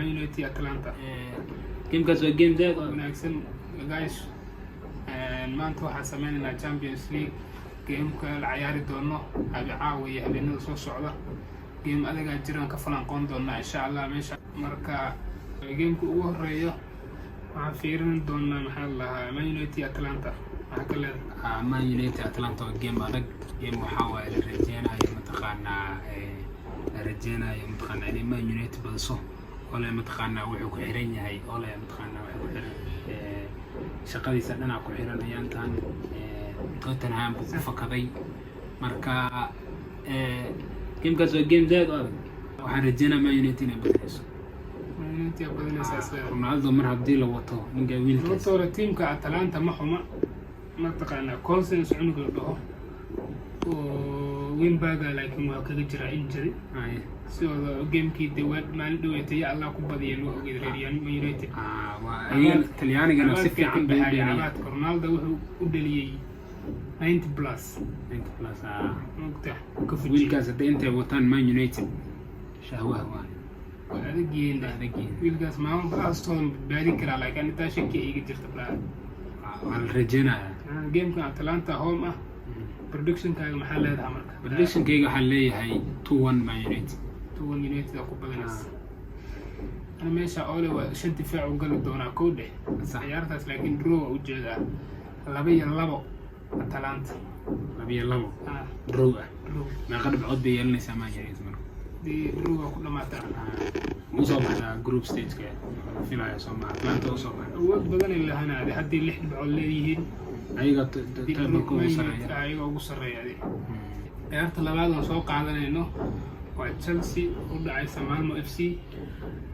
Man United iyo Atalanta. Gamekaas waa game zaid u adag. Wanaagsan guys. Maanta waxaan sameynaynaa Champions League gameka la cayaari doono habe caawa iyo habeenada soo socda. Game adagaa jiraan, ka falanqoon doonaa insha Allah meesha. Marka gameka ugu horeeyo waxaan fiirin doonaa, maxaa la lahaa, Man United iyo Atalanta. Maxaa ka leedahay? Man United Atalanta waa game adag. Game waxaa waaye la rajeynayo, mataqaanaa, la rajeynayo, mataqaanaa, inay Man United badiso. Ole, mataqaanaa, wuxuu ku xiran yahay, Ole, mataqaanaa, wuxuu ku xiran, shaqadiisa dhinac ku xiran ayaantan. Tottenham buu ku fakaday. Marka gamekaas waa game zaid u adag. Waxaan rajeynaya Man United inay badinayso. Man United yaa badinaysaa isleedahay? Ronaldo mar haddii la wato, ninka wiilkaas. Horta hore tiimka Atalanta ma xuma, mataqaanaa, Gosens cunug la dhaho oo wing-backa, laakiin waa kaga jiraa injury. Sidooda gamekii dee waa maalin dhaweetay ya Allah ku badiyeen, waa ogeed reer Man United. Waa ayaga Talyaanigana si fiican bay u dheelayaan. Cabaadka Ronaldo wuxuu u dhaliyey 90 plus. 90 plus. Mogta ka fujiyey. Wiilkaas hadday intay wataan Man United, shahwaha waa Waa adag yihiin. Adag yihiin. Wiilkaas maalmo aastooda badbaadin karaa, laakiin intaa shaki iga jirta bla. Waa la rajeynayaa. Gamekan Atalanta home ah, predictionkaaga maxaa leedahay marka? Predictionkayga waxaan leeyahay 2-1 Man United. 2-1 United aa ku badanaysa. Ana meesha Ole waa shan difaac u gali doonaa, kow dheh. Ciyaartaas laakiin draw waa ujeedaa, 2-2 Atalanta. 2-2? Ah. Draw ah? Draw. Meeqa dhibcood bay yeelanaysaa Man United marka? Dee draw waa ku dhamaataa. Usoo baxdaa group stageka la filaya, soo maa Atlanta usoo baxda. Awood badanay lahanaade haddii lix dhibcood leeyihiin. Ayaga tableka ugu sareeya. Ayaga ugu sarreeya ade. Ciyaarta labaad aan soo qaadanayno waa Chelsea u dhacaysa Malmo FC.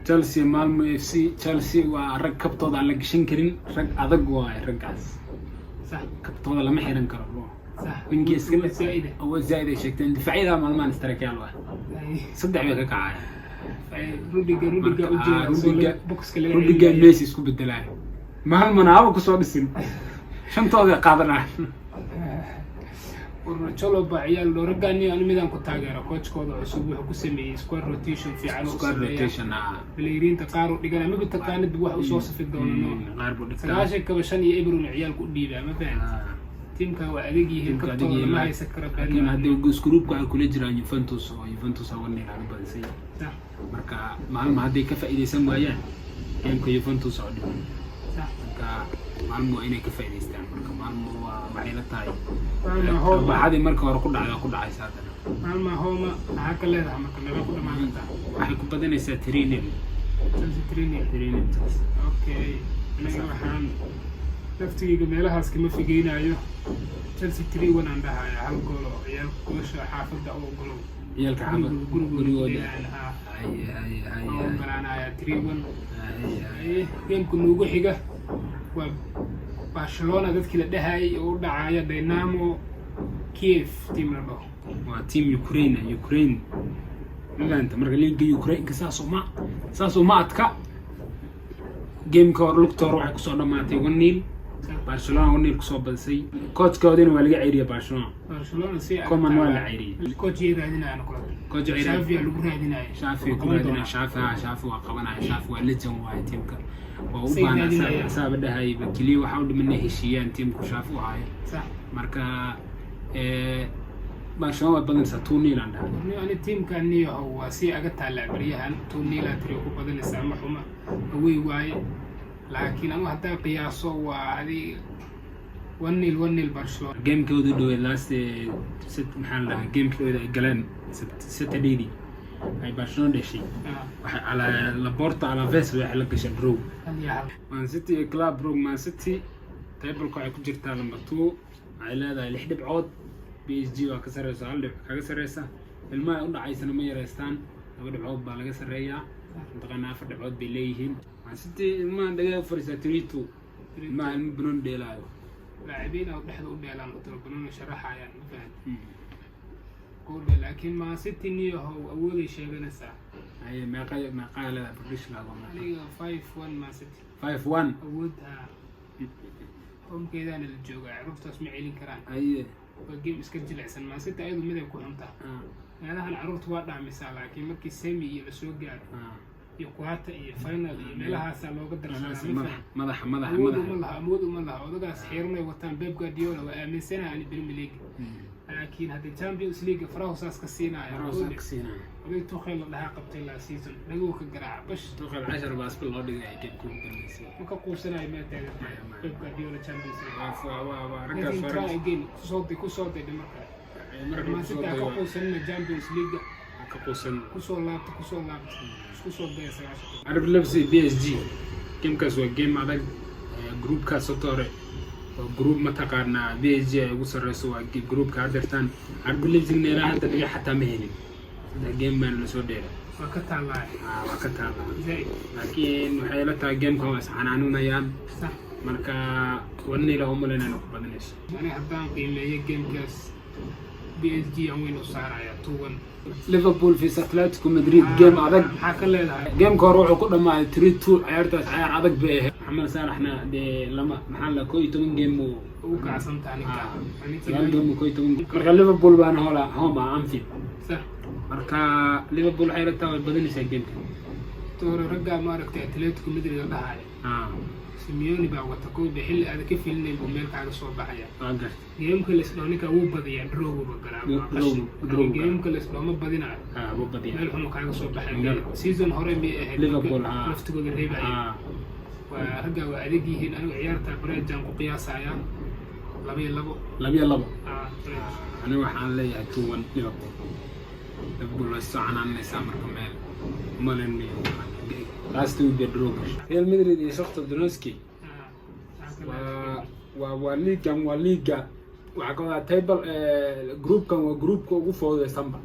Chelsea Malmo FC. Chelsea waa rag kabtooda aan la gashan karin, rag adag waaye raggaas. Kabtooda lama xiran karo bro. Ninkii iska Awood zaa'id ah. Awood zaa'id ay sheegteen. Difaacyada maalmahan strikeyaal ah, saddex bay ka kacayaan. Rudiger u jeeda. Rudiger. Boxka laga Rudiger celinayo. Messi isku bedelaayo, maalmana haba kusoo dhisin, shantooda qaadanaya. War Chaloba ciyaal dhowr raggaani ani midaan ku taageero, coachkooda cusub wuxuu ku sameeyey squad rotation fiican oo squad sameeya. Rotation ah. Playeriinta qaar u dhigana maba taqaanid wax usoo safi doono no. Qaar buu dhigtaa. 90 kaba 5-0 ciyaalku u dhiibaa, ma fahanti? Tiimkan waa adag yihiin. Tiimka adag Kabtooda yihiin, lama haysan karo. Laakiin haddii groupka waxay kula jiraan Juventus, oo Juventus oo 1-0 aga badisay. Marka maalmo hadday ka faa'iidaysan waayaan gameka Juventus oo dhiman. Marka maalmo waa inay ka faa'iidaystaan. Marka maalmo waa waxay la tahay Malmo home. Baxadii marka hore ku dhacda ku dhacaysa haddana. Malmo home maxaa ka leedahay marka? Meeqa ku dhamaan kartaa? Waxay ku badanaysaa 3-0. Chelsea 3-0? 3-0 Chelsea. Okay, aniga waxaan laftigeyga meelahaas kama fogeynayo. Chelsea 3-1 aan dhahaya, hal gool oo ciyaalka goosha xaafadda u ogolow. Ciyaalka xaafad. Gurigooda. Gurigooda. Ha. Haye haye haye. Oo ogolaanaya 3-1. Haye haye. Gameka noogu xiga waa Barcelona dadkii la dhahayay oo u dhacaya Dynamo Kiev, team la dhaho. Waa team Ukraine ah, Ukraine ma fahanta? Marka liiga Ukraine-ka saas uma adka. Gameka hore, lugta hore, waxay kusoo dhamaatay 1-0. Barcelona 1-0 kusoo badisay. Coachkoodina waa laga ceyriyay Barcelona. Barcelona si Koeman waa la ceyriyay. Coach yay raadinayaan kula. Coach ay Xavi lagu raadinaya. Xavi ku raadinaya. Xavi ha, Xavi waa qabanaya. Xavi waa legend waaye, teamka waa u Say baahnaa. Raadinayaan. Saaba dhahayba keliya waxaa u dhiman inay heshiiyaan teamku Xavi u haayo. Marka Barcelona waa badanaysaa, 2-0 aan dhahay. Ani tiimka niyahow waa sii aga taallaa baryahan. 2-0 aa tiri ku badanaysaa, ma xuma, away waaye, laakiin anu haddaa qiyaaso waa adi 1-0, 1-0 Barcelona. Gamekooda dhaweed last set, maxaa la dhahaa, gamekii dhaweed ay galeen Saturday ay Barcelona dhashay, waxay ala Laporta Alaves waxay la gashay draw. 1-1. Man City iyo Club Brugge. Man City tableka waxay ku jirtaa number 2, waxay leedahay lix dhibcood. PSG waa ka sarreysa, hal dhibc kaga sarreysa. Ilmaha ay u dhacaysana ma yareystaan, laba dhibcood baa laga sarreeyaa, mataqaanaa, afar dhibcood bay leeyihiin. Man City ilmahan dhagaa u fariisaa, 3-2, ilmaha ilmo banooni dheelaayo. Laacibiin oo dhexda u dheelaan oo talo sharaxayaan, ma fahanti? Goodhe, laakiin Man City niyahow awooday sheeganaysaa. Haye, meeqa leedahay prediction laago? Aniga 5-1 Man City. 5-1? Awood ha, homekeedaana la joogaa, carruurtaas ma celin karaan. Waa game iska jilicsan. Man City ayadu miday ku xuntaa, meelahan carruurta waa dhaamisaa, laakiin markii semi iyo lasoo gaaro. Iyo quarter iyo final iyo meelahaasaa looga darsadaa, ma madaxa fahan? Madaxa, madaxa. Awood uma Madaxa. laha, awood uma laha odagaas. Xiiranay wataan Pep Guardiola, waa aaminsanaha ani Premier League, laakiin hadda Champions League farahu saas ka siinaya. Farahu ka siinaya. Oday Tuchel la dhahaa qabtay last season, dhaguu ka garaaca bash. Tuchel 10 baas loo dhigay gameka ugu dambeysay. Ma ka quusanayo, meel taagan. Maya, maya. Pep Guardiola Champions League. Waa raggaas. Laakiin waa try raggaas. again, kusoo day, kusoo day marka. Marka Man kusoo City ha ka dayo. quusanina Champions League. Ha ka quusan. Kusoo laabta, kusoo laabta, isku soo daya 90. RB Leipzig PSG, gamekaas waa game adag. Groupkaas horta hore waa group mataqaanaa PSG ay ugu sarreyso, waa groupka haddeertaan. RB Leipzigna ilaa hadda dhiga xataa ma helin, 3 game baana lasoo dheelay. Waa ka taallaa. Ah, waa ka taala. Zaid. Laakiin waxay la tahay gamekan waa isxanaaninayaan. Marka 1-0 uma inay ku badinayso. Ani haddaan qiimeeyo gamekaas, PSG aan weyn u saaraya, 2-1. Liverpool vs Atletico Madrid, game adag. Maxaa ka leedahay? Gameka hore wuxuu ku dhamaaday 3-2. Ciyaartaas ciyaar adag bay ahayd. Maxamed Saalaxna dee lama maxaa la 11 game uu Ugu kacsan tahay ninka. 9 game uu 11. Marka Liverpool baana hola home ah, Anfield. Marka Liverpool waxay la tahay way badinaysaa gameka. Toore raggaa maaragtay Atletico Madrid la dhahaya, Simeone baa wata kooda, xilli aad ka filinayn buu meel kaaga soo baxaya. Waa gartay. Gameka laisdhaho ninka wuu badiyaa, drawguba galaa, waa qashin. Draw. Gameka laisdhaho ma badinayo, Ah, wuu badiyaa. meel xunu kaaga soo baxay. Season hore miyay ahayd? Liverpool, marka laftigooda reebaya. Waa raggaa, waa adag yihiin. Anigu ciyaarta bareejaan ku qiyaasayaa, 2-2. 2-2. Ah, bareej. Aniga waxaan leeyahay 2-1 Liverpool. Liverpool way soo canaanaysaa, marka meel umalin last week bay draw gashay. Real Madrid iyo Shakhtar Donetsk. Ah, maxaa ka leedahay? Waa liigan, waa liiga waxaa ka wadaa table groupkan, waa groupka ugu fududaysanba.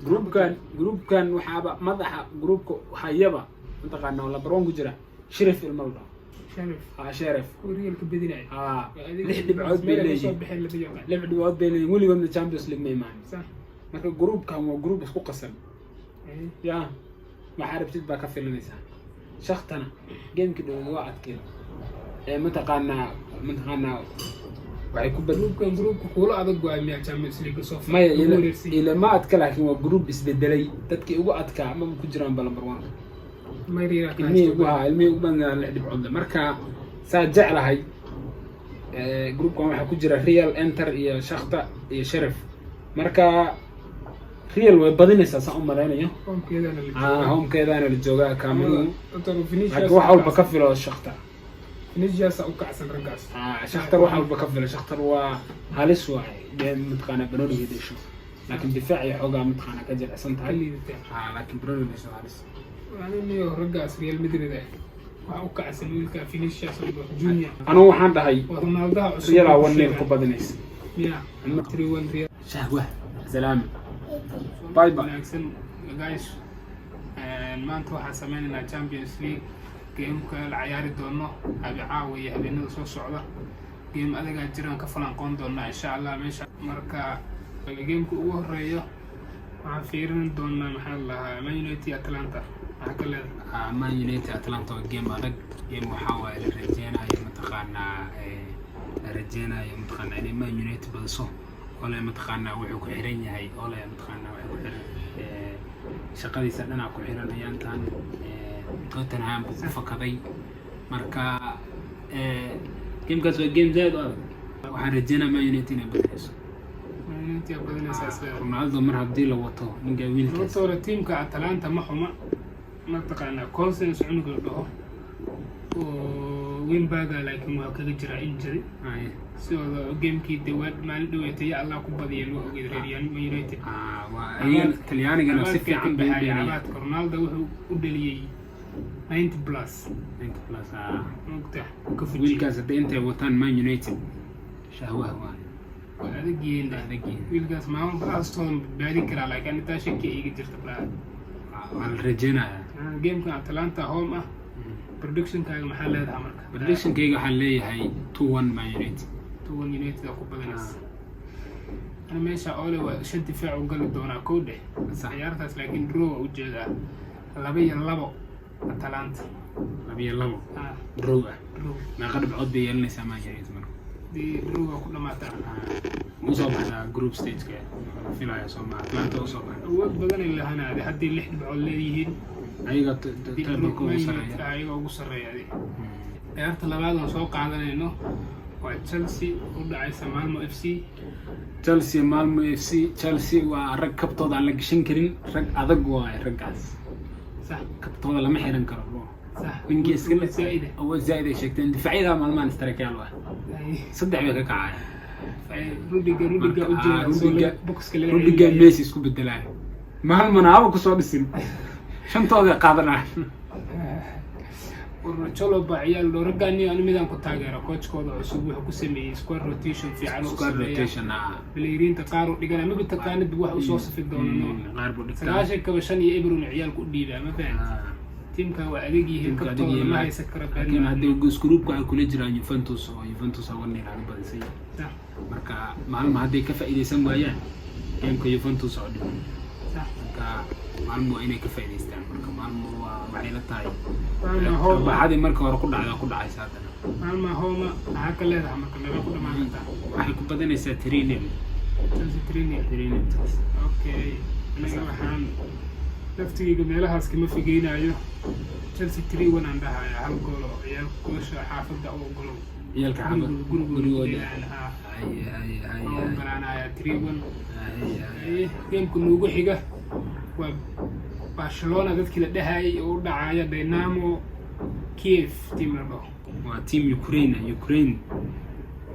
Groupkan waxaaba madaxa groupka hayaba mataqaana oo number one ku jira Sheriff ilma la dhaho. Sheriff. Ha, Sheriff. Kuwa Realka bedinaya. Ha, lix dhibcood bay Meel ay kasoo leeyihiin. baxeen lama yaqaan. 6 dhibcood bay leeyihiin, weligoodna Champions League ma imaan. Marka groupkan waa group isku qasan. Ya waxaa rabtid baa ka filanaysaa. Shakhtana gamekii dhowed waa adkeed ee mataqaanaa waxay ku bad Groupkan groupka kuula adag waay miyaa Champions League soo Maya. ugu Ila wareersan? Ila ma adka, laakiin waa group isbedelay. Dadkii ugu adkaa maba ku jiraan ba number one. Mayriya ka Ilmihii ugu haa, ilmihii ugu badnaa 6 dhibcood leh. Marka saa jeclahay, groupkan waxaa ku jira Real, Inter iyo Shakhta iyo Sheriff. Marka Real way badinaysaa saan u malaynayo. Homekeedana la Ah, homekeedaana la joogaa, Camp Nou. Doctor Vinicius. Laakiin wax walba ka filo Shakhtar. Vinicius u kacsan raggaas. Ah, Shakhtar wax walba ka filo. Shakhtar waa halis waaye dee, mataqaanaa banooniga dhesho, laakiin difaac iyo xoogaa mataqaanaa ka jilicsan Ka tahay. liidataa. Ah, laakiin banooniga dhesho halis. Aniyo raggaas Real Madrid ah waxaa u kacsan wiilka Vinicius Junior. Anugu waxaan dhahay Waa Ronaldaha cusub. Real 1-0 ku badinaysa. Miya 3-1 Real? Shahwa salaami, bye bye. Wanaagsan guys. Maanta waxaan sameynaynaa Champions League gameka la cayaari doono abi caawa iyo habeenada soo socda. Game adagaa jiraan, ka falanqoon doonaa insha Allah meesha. Marka gameka ugu horeeyo waxaan fiirin doonaa, maxaa la lahaa, Man United iyo Atlanta. Maxaa ka leedahay? Ah, Man United Atlanta waa game adag. Game waxaa waaye la rajeynayo mataqaanaa la rajeynayo mataqaanaa inay Man United badiso. Ole mataqaanaa wuxuu ku xiran yahay, Ole mataqaanaa wuxuu ku xiran shaqadiisa dhinac ku xiran ayaantan. Tottenham buu ku fakaday. Marka gamekaas waa game zaid u adag. Waxaan rajeynaya Man United inay badinayso. Man United yaa badinaysaa isleedahay? Ronaldo mar haddii la wato ninka wiilkaas. Horta hore tiimka Atalanta ma xuma, mataqaanaa Gosens cunug la dhaho oo Wimberga, laakiin waa kaga jira injury. Sidooda gamekii dawaad maalin dhaweetay ya Allah ku badiyeen, waa ogeed reer Man United. Ah, waa ayaga Talyaanigana si fiican bay u dheelayaan. Cabaadka Ronaldo wuxuu u dhaliyey 90 plus. 90 plus, ah. Mogta ka fujiyey. Wiilkaas hadday intay wataan Man United, shahwaha waa Waa adag yihiin. Adag yihiin. Wiilkaas maalmo astoodan badbaadin karaa, laakiin intaa shaki iga jirta balaa. Waa la rajeynayaa. Gamekan Atalanta home ah, predictionkaaga maxaa leedahay marka? Predictionkayga waxaan leeyahay 2-1 Man United. 2-1 United aa ku badanaysa. Ana meesha Ole waa shan difaac u gali doonaa, kow dheh. Ciyaartaas laakiin draw waa ujeedaa, 2-2 Atalanta. 2-2. Ah. Draw ah. Draw. Meeqa dhibcood bay yeelanaysaa Man United marka? Dee draw waa ku dhamaataa. Ma usoo baxdaa group stageka? La filaya soo ma Atlanta usoo baxda? Awood badanay lahanaade haddii 6 dhibcood leeyihiin. Ayaga tableka ugu sareeya. Ayaga ugu sarreeya adi. Ciyaarta labaad aan soo qaadanayno waa Chelsea u dhacaysa Malmo FC. Chelsea, Malmo FC. Chelsea waa rag kabtooda aan la gashan karin, rag adag waaye raggaas. Kabtooda lama xiran karo, bro. Ninkii iska Awood zaa'id ah. Awood zaa'id ay sheegteen. Difaacyada maalmahan strikeyaal waa saddex bay ka kacayaan. Rudiger u jeeda soo boxka laga Rudiger celinayo. Messi isku bedelaayo, maalmana haba kusoo dhisin, shantooda qaadanaya. Chaloba ciyaal dhowr raggaani ani midaan ku taageero, coachkooda cusub wuxuu ku sameeyey squad rotation fiican oo Squad sameeya. rotation ah. Playeriinta qaar u dhigana maba taqaanid wax usoo safi doono. Qaar buu dhigtaa. 90kaba 5-0 ciyaalku u dhiibaa, ma fahanti? Tiimkan waa adeeg yihiin. Tiimka adag Kabtooda yihiin, lama haysan karo. Laakiin hadday groupka waxay kula jiraan Juventus, oo Juventus uga nil aga badisay. Marka maalmo hadday ka faa'iidaysan waayaan gameka Juventus oo dhiman, marka maalmo waa inay ka faa'iidaystaan. Marka maalmo waa waxay la tahay Malmo home. Baxadii marka hore ku dhacda ku dhacaysa haddana. Malmo home maxaa ka leedahay? Marka meeqa ku dhamaan kartaa? Waxay ku badanaysaa 3-0. Chelsea 3-0. 3-0 Chelsea. Okay, aniga waxaan laftigeyga meelahaas kama fogeynayo. Chelsea 3-1 aan dhahaya, hal gool oo ciyaalka goosha xaafadda u ogolow. Ciyaalka xaafad gurigooda gurigooda. Dheelaan, haa. Haye, haye, haye. Oo ogolaanaya 3-1. Haye, haye. Gameka noogu xiga waa Barcelona dadkii la dhahayay oo u dhacaya Dynamo Kiev, team la dhaho. Waa team Ukraine ah, Ukraine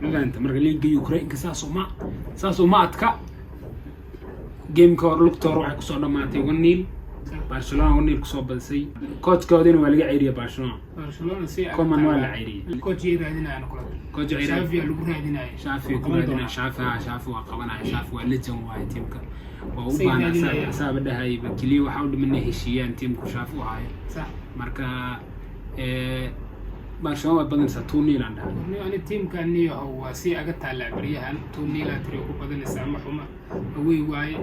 mafahamta? Marka liiga Ukraine-ka saas uma adka. Gameka hore, lugta hore, waxay kusoo dhamaatay 1-0. Barcelona 1-0 kusoo badisay. Coachkoodina waa laga ceyriyay Barcelona. Barcelona si ay Koeman waa la ceyriyay. Coach yay raadinayaan kula. Coach ay Xavi lagu raadinaya. Xavi ku raadinaya. Xavi ha, Xavi waa qabanaya. Xavi waa legend waaye, teamka waa u Say baahan. Raadinaya. Asaaba dhahayba keliya waxaa u dhiman inay heshiiyaan teamku Xavi u haayo. Marka Barcelona way badanaysaa, 2-0 aan dhahay. Ani teamka niyahow waa si aga taallaa baryahan. 2-0 tiri ku badanaysaa, ma xuma, away waaye,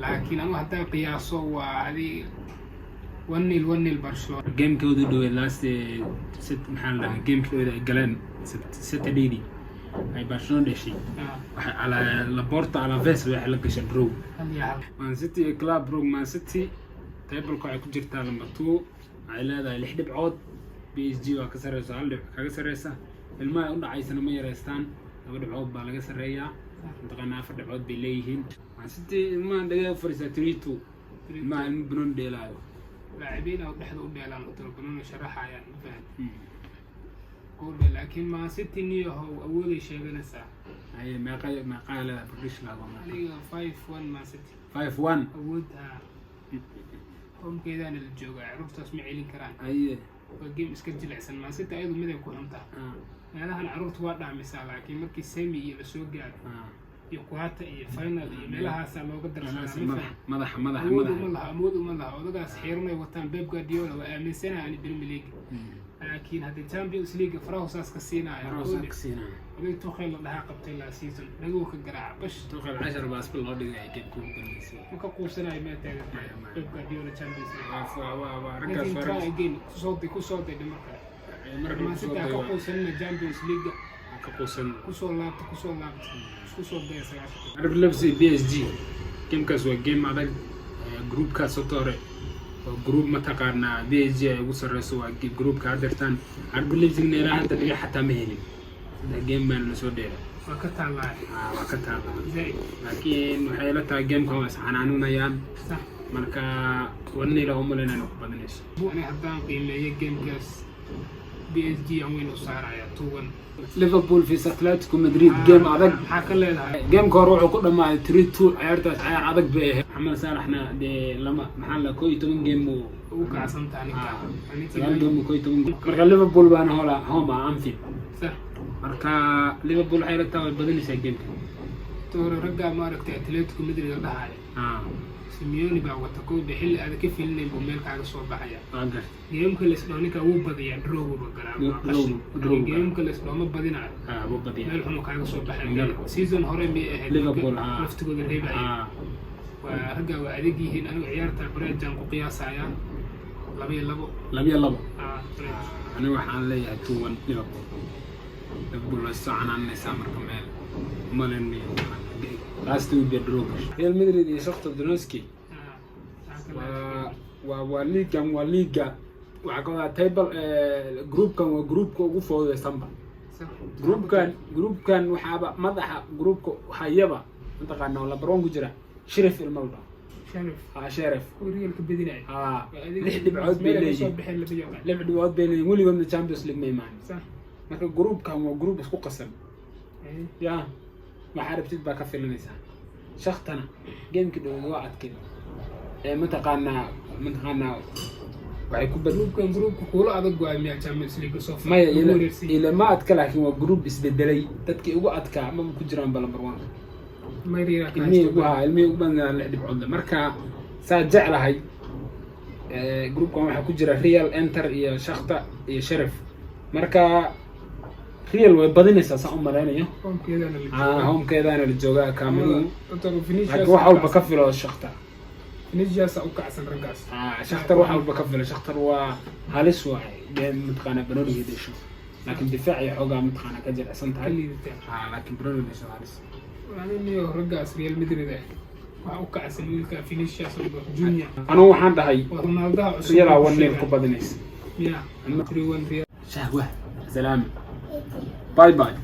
laakiin anigu haddaa qiyaaso waa adi 1-0, 1-0 Barcelona. Gamekooda dhaweed last set, maxaa la dhahaa, gamekooda ay galeen Saturday ay Barcelona dheshay, waxay ala Laporta Alaves waxay la gashay draw. 1-1. Man City iyo Club Brugge. Man City tableka waxay ku jirtaa number 2, waxay leedahay lix dhibcood. PSG waa ka sareysa, hal dhibc kaga sareysa. Ilmaha u dhacaysana ma yareystaan, laba dhibcood baa laga sareeyaa, mataqaanaa, afar dhibcood bay leeyihiin. Man City ilmahan dhagaa fariisaa, 3-2, ilmaha ilmo banooni dheelaayo. Laacibiin oo dhexda u dheelaan oo banooni sharaxayaan, ma fahanti? Gool, laakiin Man City niyahow awooday sheeganaysaa. Haye, meeqa meeqa leedahay prediction? Aniga 5-1 Man City. 5-1. Awood ha, homekeedaana la joogaa, carruurtaas ma celin karaan. Waa game iska jilicsan. Man City ayadu miday ku xuntaa, meelahan carruurta waa dhaamisaa, laakiin markii semi iyo lasoo gaaro iyo quarter iyo final iyo meelahaasaa looga darsadaa, ma fahan? Madaxa madaxa. Awood uma Madaxa. laha, awood uma laha. Odagaas xiiranay wataan, Pep Guardiola waa aaminsanaha ani Premier League, laakiin haddii Champions League farahu saas ka siinaya. Oday Tuchel la dhahaa qabtay last season, dhaguu ka garaaca bash. Tuchel 10 baasba loo dhigay gameka ugu dambeysay. Ma ka quusanayo, mee taagan Maya, maya. Pep Guardiola Champions League. Waa raggaas. Laakiin Waa try again, kusoo day, kusoo day marka. Marka Man City ha ka quusanina Champions League. Ka quusan. Kusoo laabta, kusoo laabta, isku soo daya 90. RB Leipzig, PSG, gamekaas waa game adag. Groupkaas horta hore waa group, mataqaanaa, PSG ay ugu sarreyso, waa groupka haddeertaan. RB Leipzigna ilaa hadda dhiga xataa ma helin, saddex game baana lasoo dheelay. Waa ka taallaa. Waa ka taala. Zaid. Laakiin waxay la tahay gamekan waa isxanaaninayaan. Marka 1-0 umalaynaan ku badanayso. Ani haddaan qiimeeyo gamekaas, PSG aan weyn u saaraya, 2-1. Liverpool vs Atletico Madrid, game adag. Maxaa ka leedahay? Gameka hore wuxuu ku dhamaaday 3-2. Ciyaartaas ciyaar adag bay ahayd. Maxamed Saalaxna dee lama, maxaa la, 11 game uu Ugu kacsan tahay ninka. 9 game uu 11 game. Marka Liverpool baana hola home ah, Anfield. Marka Liverpool waxay la tahay way badanaysaa gameka. Hore raggaa maaragtay Atletico Madrid la dhahaya, Simeone baa wata kowda, xilli aada ka filinayn buu meel kaaga soo baxaya. Waa gartay. Gameka laisdhaho ninka wuu badiyaa, drawguba galaa, waa qashin. Draw. Gameka laisdhaho ma badinayo, Wuu badiyaa. meel xunu kaaga soo baxay. Season hore miyay ahayd? Liverpool, laftigooda reebaya. Waa raggaa, waa adag yihiin. Anigu ciyaarta Brejaan ku qiyaasayaa 2-2. 2-2. Bridge. Aniga waxaan leeyahay 2-1 Liverpool. Liverpool way soo canaanaysaa, marka meel umalayn last week bay draw gashay. Real Madrid iyo Shakhtar Donetsk. Maxaa ka leedahay? Waa Waa liigan, waa liiga waxaa ka wadaa table groupkan, waa groupka ugu fududeysanba. Groupkan waxaaba madaxa groupka hayaba, mataqaana, oo number one ku jira Sheriff ilma la dhaho. Sheriff. Ha, Sheriff. Kuwa Realka bedinaya. Ha, lix dhibcood bay Meel ay kasoo leeyihiin. baxeen lama yaqaan. Lix dhibcood bay leeyihin, weligoodna Champions League ma imaanin. Marka groupkan waa group isku qasan. Ya, waxaa rabtid baa ka filanaysaa. Shakhtarna gamekii dhoweed waa adkay ee mataqaanaa waxay ku bad Groupkan groupka kuula adag waay miyaa Champions League soo far? Maya. Ugu Ila wareersan. Ila ma adka, laakiin waa group isbedelay. Dadkii ugu adkaa maba ku jiraan ba number one. Mayriira ka Ilmihii haysto. Ugu haa, ilmihii ugu badnaa lix dhibcood leh. Marka saa jeclahay, groupkan waxaa ku jira Real, Inter iyo Shakhtar iyo Sheriff. Marka Real way badinaysaa saan u malaynayo. Homekeedana la Ah, joogaa. homekeedaana la joogaa Camp Nou. Doctor Vinicius. Laakiin wax walba ka filo Shakhtar. Vinicius u kacsan raggaas. Ah, Shakhtar wax walba ka filo. Shakhtar waa halis waaye game, mataqaanaa, banooniga dhesho, laakiin difaac iyo xoogaa, mataqaanaa, ka jilicsan Ka tahay. liidataa. Ah, laakiin banooniga dhesho halis. Aniyo raggaas Real Madrid ah waxa u kacsan wiilka Vinicius Junior. Anugu waxaan dhahay Waa Ronaldaha cusub. Real 1-0 ku badinaysa. Miya 3-1 Real? Shahwa salaami, bye bye.